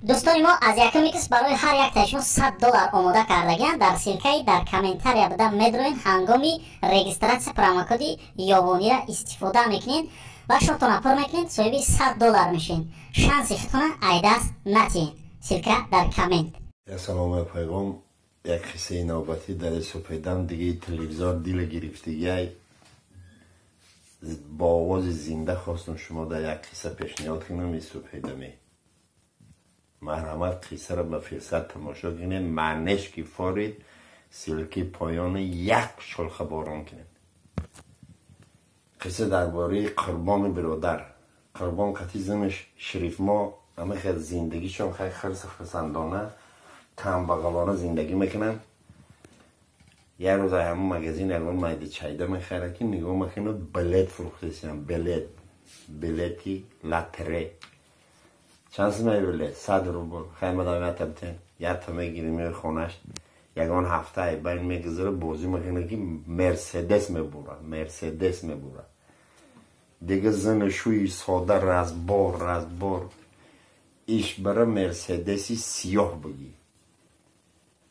Дӯстони мо, аз якуми кис барои ҳар яктаи шумо $100 омода кардагианд. Дар ссылка и дар комментария буда медроен, ҳангоми регистрация промокоди Ёвонира истифода мекунед ва шотона пур мекунед, соҳиби $100 мешед. Шанси худтона айдаст натиҳед. Ссылка дар коммент. Салом, пайғом. Як қиссаи навбатӣ дар супедам дигаи телевизор дила гирифтигиай бо овози зинда хостум шумо дар як қисса пешниҳод кунам. И супедаме, марҳамат, қиссаро ба фирсат тамошо кунед. Маънеш ки форид, ссылки поёни як шулха борон кунед. Қисса дар бораи Қурбони биродар. Қурбон қати занаш Шерифмо ҳама хел зиндагишон хай хирси хурсандона, камбағалона зиндагӣ мекунанд. Як рӯз ҳамон магазин ягон майда чайда мехарад, ки нигоҳ мекунад, билет фурӯхтесиям, билет, билети лотерей. Чанд сумаи билет? 100 рубл. Хай, мадам, ята битен. Ята мегири, меои хонаш. Ягон ҳафта байн мегузара, бозӣ мекунад, ки Мерседес мебура, Мерседес мебура. Дига зани шӯи сода разбор, разбор иш бара Мерседеси сиёҳ бигӣ,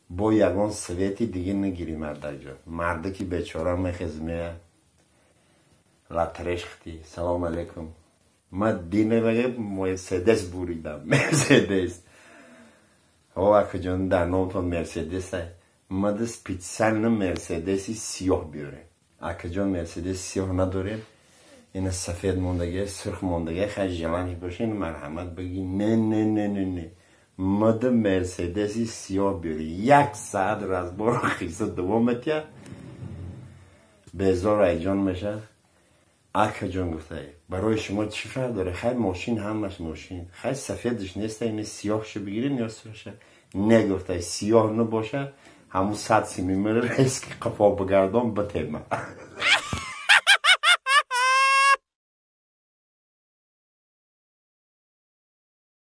бо ягон свети диге нагири, мардакҷон. Мардаки бечора мехез, мея лотереш хти: «Салом алейкум, ма динамеге Мерседес буридам, Мерседес». «О, акаҷон, дар номтон Мерседес ай, мада специально Мерседеси сиёҳ биёрем». «Акаҷон, Мерседес сиёҳ надорем, ина сафед мондагия, сурх мондагия, хай, желание бошин, марҳамат, бигӣ». «Не, не, не, не, не, мада Мерседеси сиёҳ биёри». Як саат разбор қисса давом метия. Безор айҷон меша. «Акаҷон, — гуфтай, — барои шумо чӣ фарқ дора? Хай, мошин ҳамаш мошин. Хай, сафедаш неста, ина сиёҳша бигирем ё сурхша?» «Не, — гуфтай, — сиёҳ набоша, ҳамун 100 сими мара резки қафо бигардон, битема».